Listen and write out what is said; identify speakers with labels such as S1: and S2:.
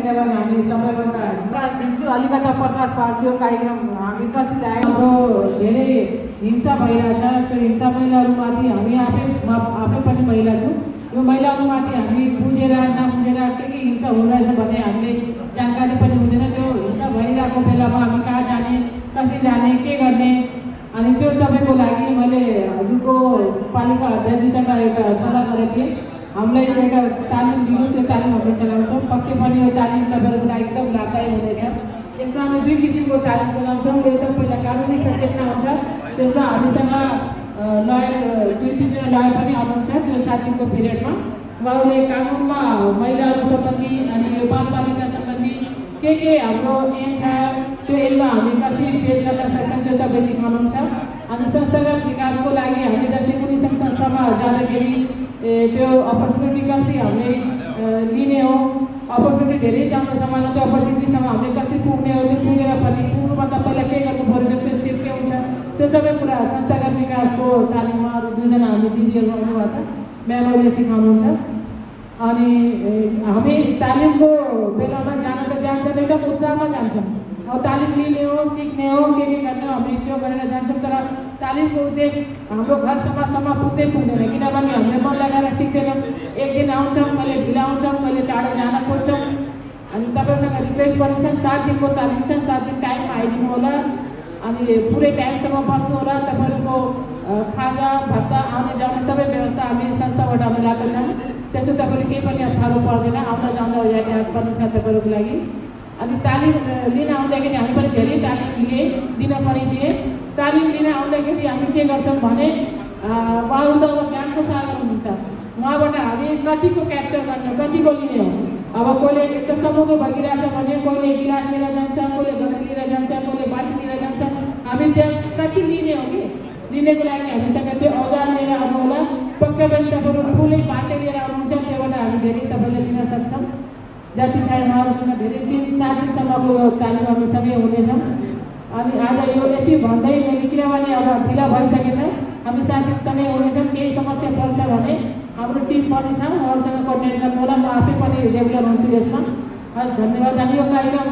S1: किनभने हामी सबैबाट दिन्छु अलिकता प्रकाश पार्छौँ कार्यक्रम हामी कतिले हाम्रो धेरै हिंसा भइरहेछ। त्यो हिंसा महिलाहरूमाथि हामी आफै पनि महिला छौँ। यो महिलाहरूमाथि हामी बुझेर नबुझेर के हिंसा हुँदैछ भने हामीले जानकारी पनि हुँदैन। त्यो हिंसा भइरहेको बेलामा हामी कहाँ जाने, कसरी जाने, के गर्ने, अनि त्यो सबैको लागि मैले हजुरको पालिका अध्यक्षसँग एउटा सल्लाह गरेको थिएँ। हामीलाई एउटा तालिम दिनु, त्यो तालिम हामीले चलाउँछौँ। पक्कै पनि यो तालिम तपाईँहरूको लागि एकदम लाभदायी हुनेछ। यसमा हामी दुई किसिमको तालिम चलाउँछौँ। एउटा पहिला कानुनी सचेतना हुन्छ, त्यसमा हामीसँग लयर 2-3 जना लयर पनि आउनुहुन्छ। त्यो 7 दिनको पिरियडमा उहाँहरूले कानुनमा महिलाहरू सम्बन्धी अनि यो बालबालिका सम्बन्धी के हाम्रो एम छ, त्यो एममा हामी कसरी पेश गर्न सक्छौँ त्यो सबै सिकाउनुहुन्छ। अनि संस्थागत विकासको लागि हामी जस्तै कुनै संस्थामा जाँदाखेरि त्यो अपर्च्युनिटी कसरी हामीले लिने हो, अपर्च्युनिटी धेरै जानु समाजमा त्यो अपर्च्युनिटीसम्म हामीले कसरी पुग्ने हो, त्यो पुगेर पनि पुग्नुभन्दा पहिला के गर्नु पऱ्यो, त्यो स्टेप के हुन्छ, त्यो सबै कुरा संस्थागत विकासको तालिममा 2 जना हामी दिदीहरू आउनुभएको छ, म्यामहरूले सिकाउनुहुन्छ। अनि हामी तालिमको बेलामा जान त जान्छौँ, एकदम उत्साहमा जान्छौँ। अब तालिम लिने हो, सिक्ने हो, के गर्ने हो, हामीले त्यो गरेर जान्छौँ। तर तालिमको उद्देश्य हाम्रो घर समाजसम्म पुग्दैन, किनभने हामीले मन लगाएर सिक्दैनौँ। एक दिन आउँछौँ, कहिले ढिलो आउँछौँ, कहिले चाँडो जान खोज्छौँ। अनि तपाईँसँग रिक्वेस्ट पनि छ, 7 दिनको तालिम छ, 7 दिन टाइममा आइदिनु होला। अनि पुरै टाइमसम्म बस्नु होला। तपाईँहरूको खाजा भत्ता आउने जाने सबै व्यवस्था हामी संस्थाबाट हामी लगाएको छौँ। त्यसो तपाईँले केही पनि अप्ठ्यारो पर्दैन, आउँदा जाँदा यातायात पनि छ तपाईँहरूको लागि। अनि तालिम लिन आउँदाखेरि हामी पनि धेरै तालिम दिन पनि दिए। तालिम लिन आउँदाखेरि हामी के गर्छौँ भने उहाँहरू त अब ज्ञानको सागर हुनुहुन्छ, उहाँबाट हामी कतिको क्याप्चर गर्ने, कतिको लिने हो। अब कोहीले एक समुद्र भइरहेछ भने कोहीले गिलास लिएर जान्छ, कोहीले गरी लिएर जान्छ, कोहीले बाटी लिएर जान्छ। हामी त्यहाँ कति लिने हो कि लिनेको लागि हामीसँग त्यो औजार लिएर आउनु होला। पक्कै पनि तपाईँहरू ठुलै बाटे लिएर आउनुहुन्छ, त्योबाट हामी धेरै तपाईँले लिन सक्छौँ। जति छ उहाँहरूसँग धेरै 3-4 दिनसम्मको तालिम हामी सँगै हुनेछौँ। अनि आज यो यति भन्दै मैले, किनभने अब ढिला भइसकेछ, हामी 7 दिनसँगै हुनेछौँ। केही समस्या पर्छ भने हाम्रो टिम पनि छ, उहाँहरूसँग कोर्डिनेट गर्नु होला। म आफै पनि रेगुलर हुन्छु यसमा। धन्यवाद। अनि यो कार्यक्रम